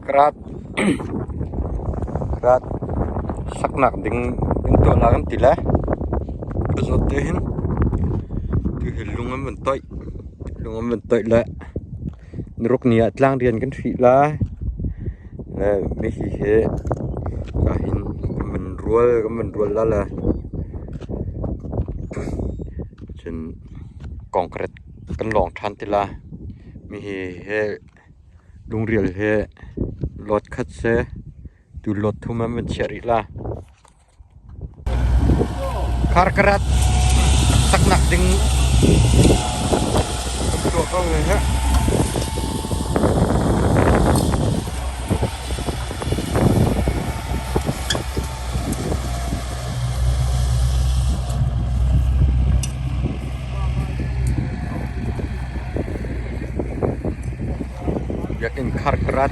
ກຣາດ ກຣາດ ສັກໜັກດຶງ ດຶງຕົວລາວນັ້ນຕິແລ. ກໍສົດເດເຫັນ ຄືເຫັນລຸງມັນເປັນຕ້ອຍ ລຸງມັນເປັນຕ້ອຍແລະ ນະລົກເນຍ ຕາງດຽນກັນທີລາ ແລະ ມີທີ່ເຮ ກະເຫັນມັນຣວນ ກໍມັນຣວນລະລະ ເຊັ່ນ ກອງກະແລັດກັນລອງທັນຕິລາ ມີເຮ ເຮ ລຸງຣຽນເຮ ລົດຄັດເຊ ດູລົດທຸມມັນເຊຍລິລາ ຄາຣກະລັດ ສັກໜັກດຶງ ຕົວເຂົາເລີຍຮະ. ຢາກເຫັນຄາຣກະລັດ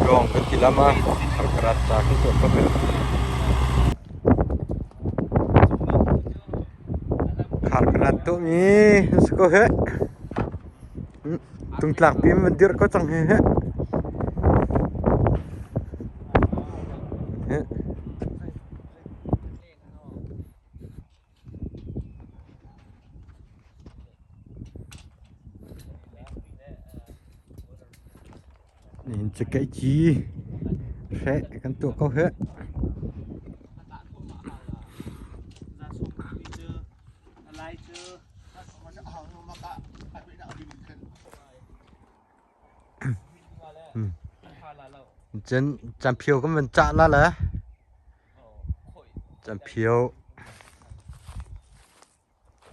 ລອງກັນທີລະມາ ຄາຣກະລັດ ຈາກທີ່ຕົວເຂົາເລີຍ ຄາຣກະລັດໂຕມີ ສະໂກເຮ ອືມ ຕຸງຕາກປີມັນເດືອດກໍຈັ່ງເຮ ເຮ ນີ້ຈະໄກ່ຈີ ແຊະກັນຕົວເຂົາເຮ. ອືມ ເຊັ່ນ ຈຳພຽວກໍແມ່ນຈະລະແຫຼະ ຈຳພຽວ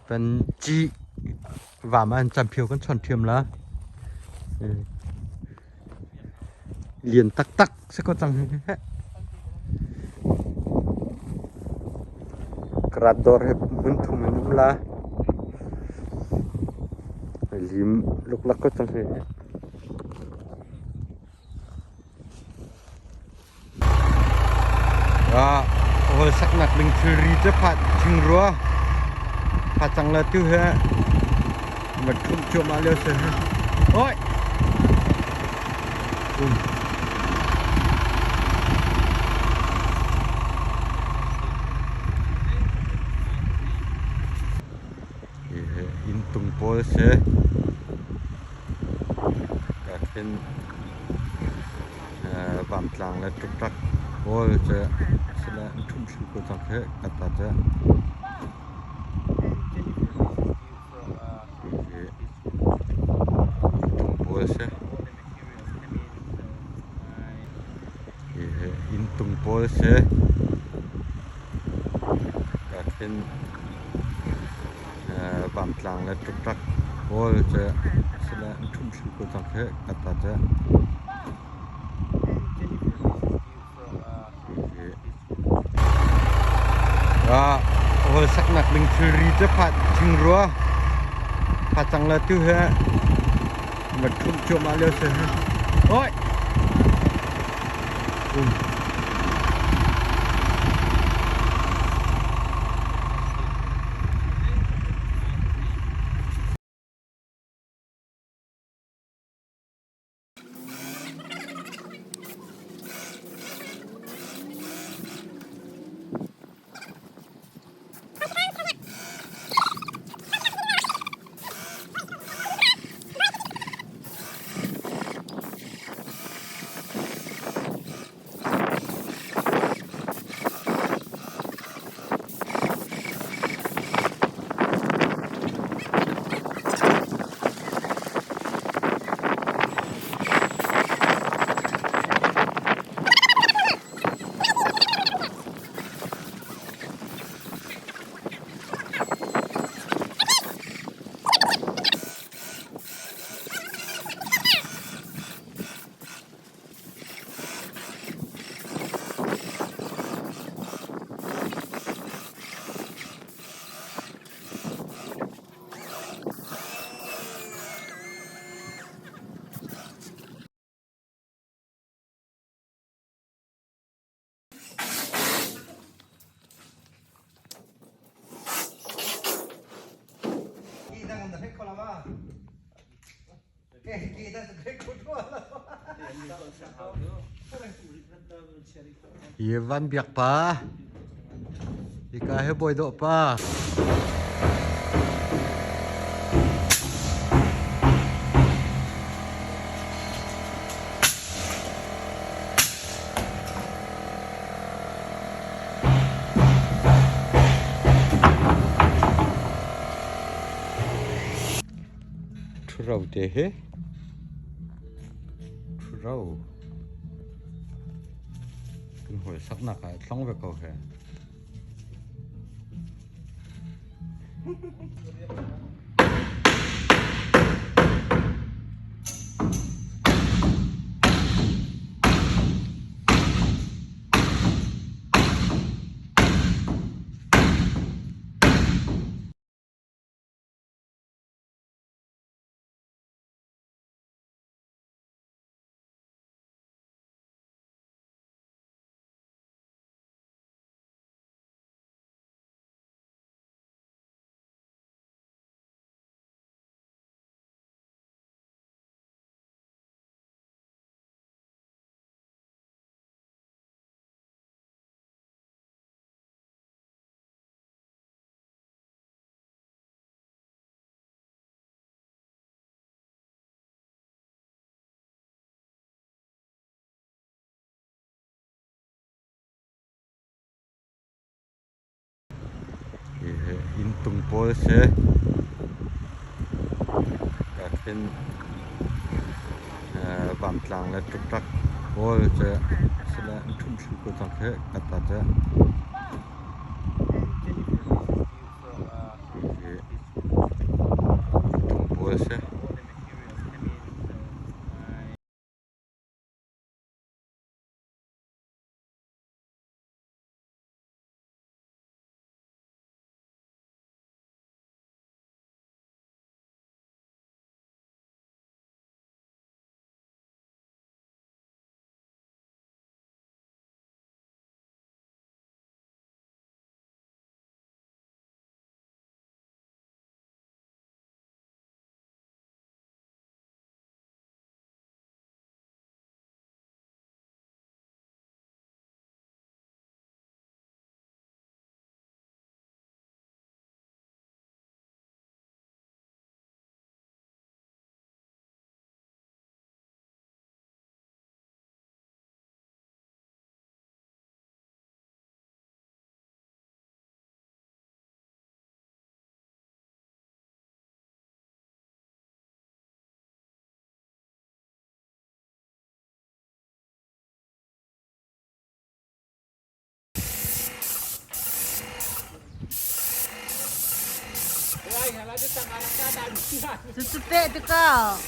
ເປັນຈີ ວ່າມາຈຳພຽວກັນຊ່ອນທຽມລະ ເອີ ລຽນຕັກໆ ສະກໍຈັ່ງ ກະດາດດອດເຮັດມັນທຸ່ມໃຫ້ນຸ່ມລະ ລິມລຸກລັກກໍຈັ່ງ ອາ ໂອ້ຍ ສັກໜັກດຶງຄືຣີຈະພາດຖິງຣັວ ພາດຈັງລະຕື້ເຮ ມັນທຸ່ມຈົວມາແລ້ວເຊີ ໂອ້ຍ ອືມ ອີ ອິນຕຸງໂປເຊ ກາເປັນ ເອີ ບາມຕາງ ແລະ ຕຸກຕັກໂປເຊ ສະລະ ທຸ່ມຊຸໂກຕັງເຄ ກາຕາເຈ ອີ ອິນຕຸງໂປເຊ ເອີ ອິນຕຸງໂປເຊ ກາເປັນ ເອີ ບາມຕາງ ແລະ ຕຸກຕັກໂປເຊ ສະລະ ທຸ່ມຊຸໂກຕັງເຄ ກາຕາເຈ ເອີ ອາ ໂອ້ຍ ສັກໜັກດຶງຄືຣີຈະພາດຖິງຣັວ ພາດຈັງລະຕື້ເຮ ມັນທຸ່ມຈົວມາແລ້ວເຊີ ໂອ້ຍ ອືມ. ເກດ ເກດ ເກດ ເກດ ເກດ. Ye van biak pa. Ika he boi do pa. Thu rau te he. Thu rau. Kin hoi sak nak ai tlong ve ko he. He, he, in tung pawl se. Ka khin, eh, bam tlang le tuk tak pawl se. Sila in thum shu ko tang he, ka ta se. He, he, in tung pawl se. Susupe tu kau.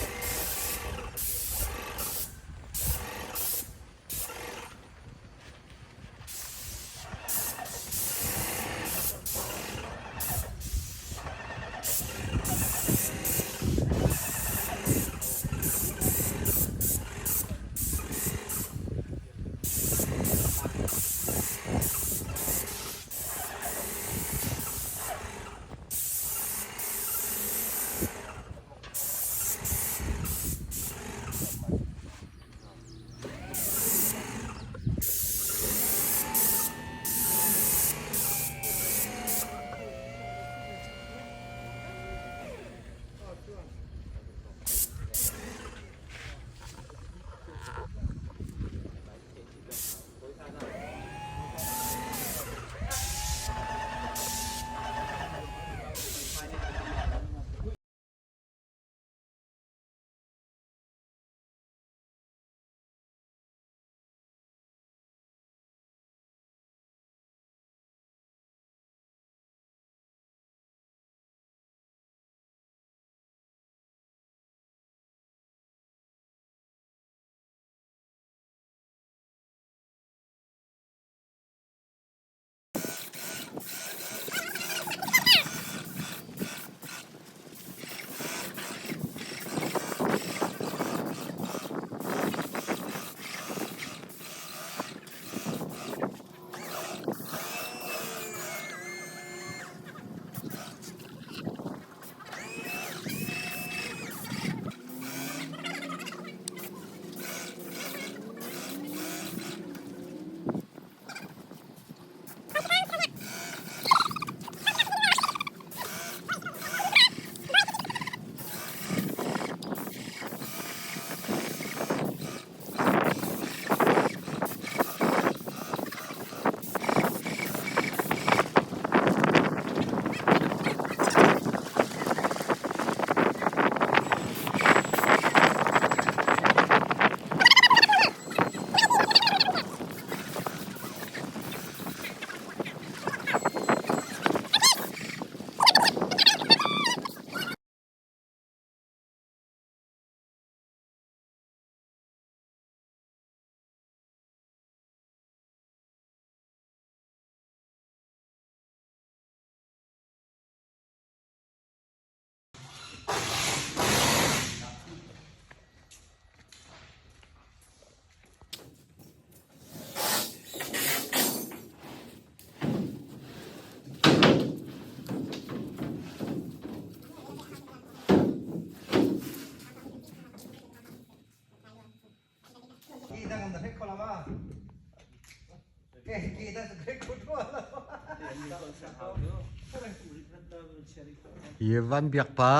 ເຢ ວັນບຽກປາ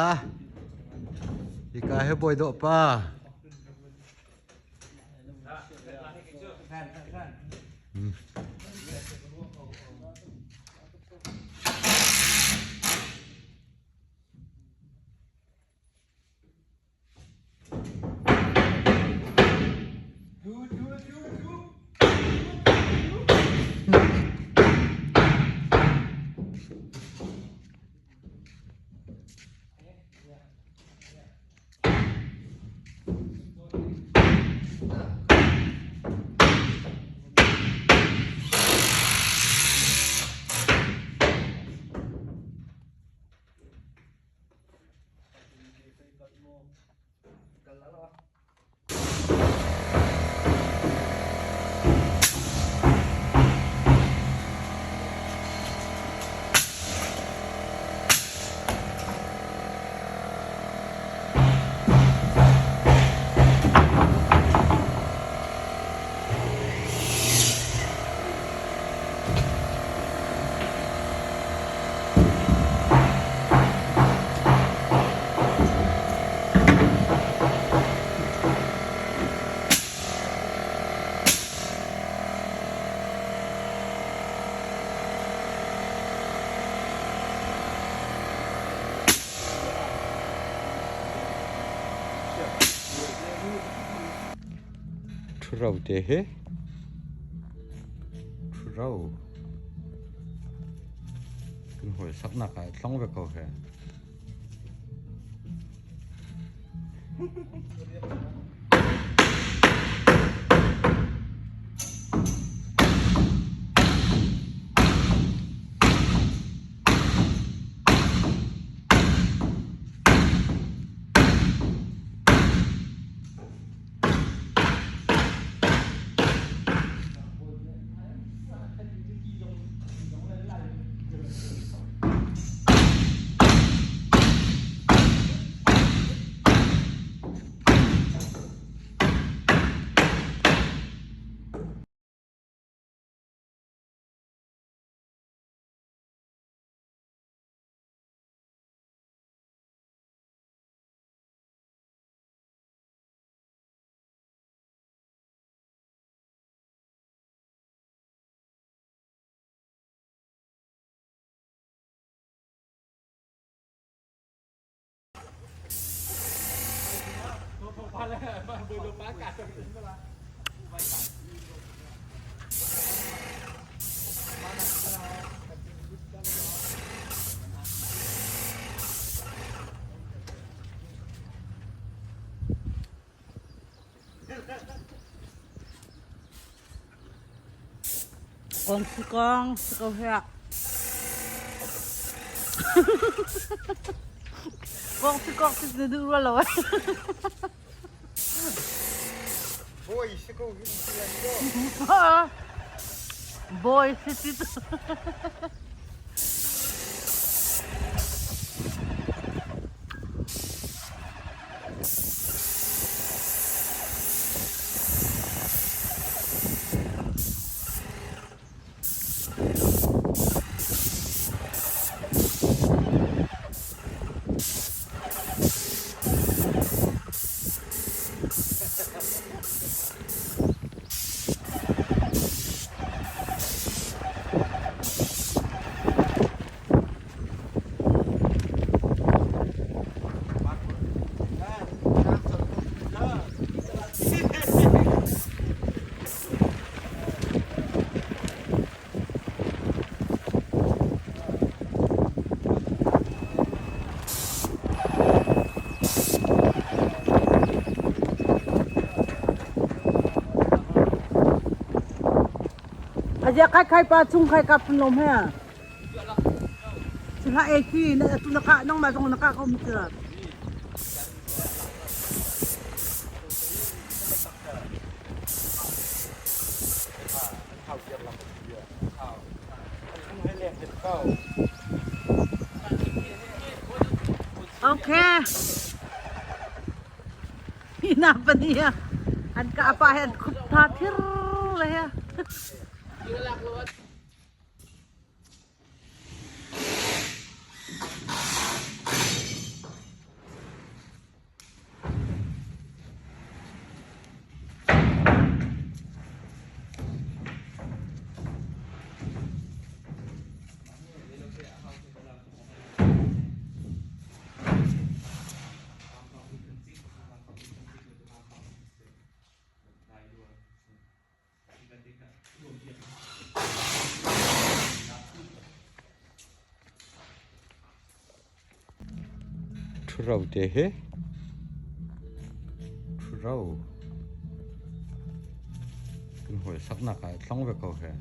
ອີກາເຮໂບຍໂດປາ. Thurau te he. Thurau. Kin hoi sak na ka tlong ve ko he. Kong si kong, si kong hek. Kong si kong si du du lo lo. Boy, si kong si kong. Boy, si si. Aja kai kai pa chung kai kap lom he. Sila eki na tu naka nang ma jong naka ko mitra. Okay. Ina pa niya. ອັນກະອາປາເຫັນຂຸດທາທິຣເລີຍ. Thurau te he. Thurau. Kin hoi sak na kai tlang ve ko he.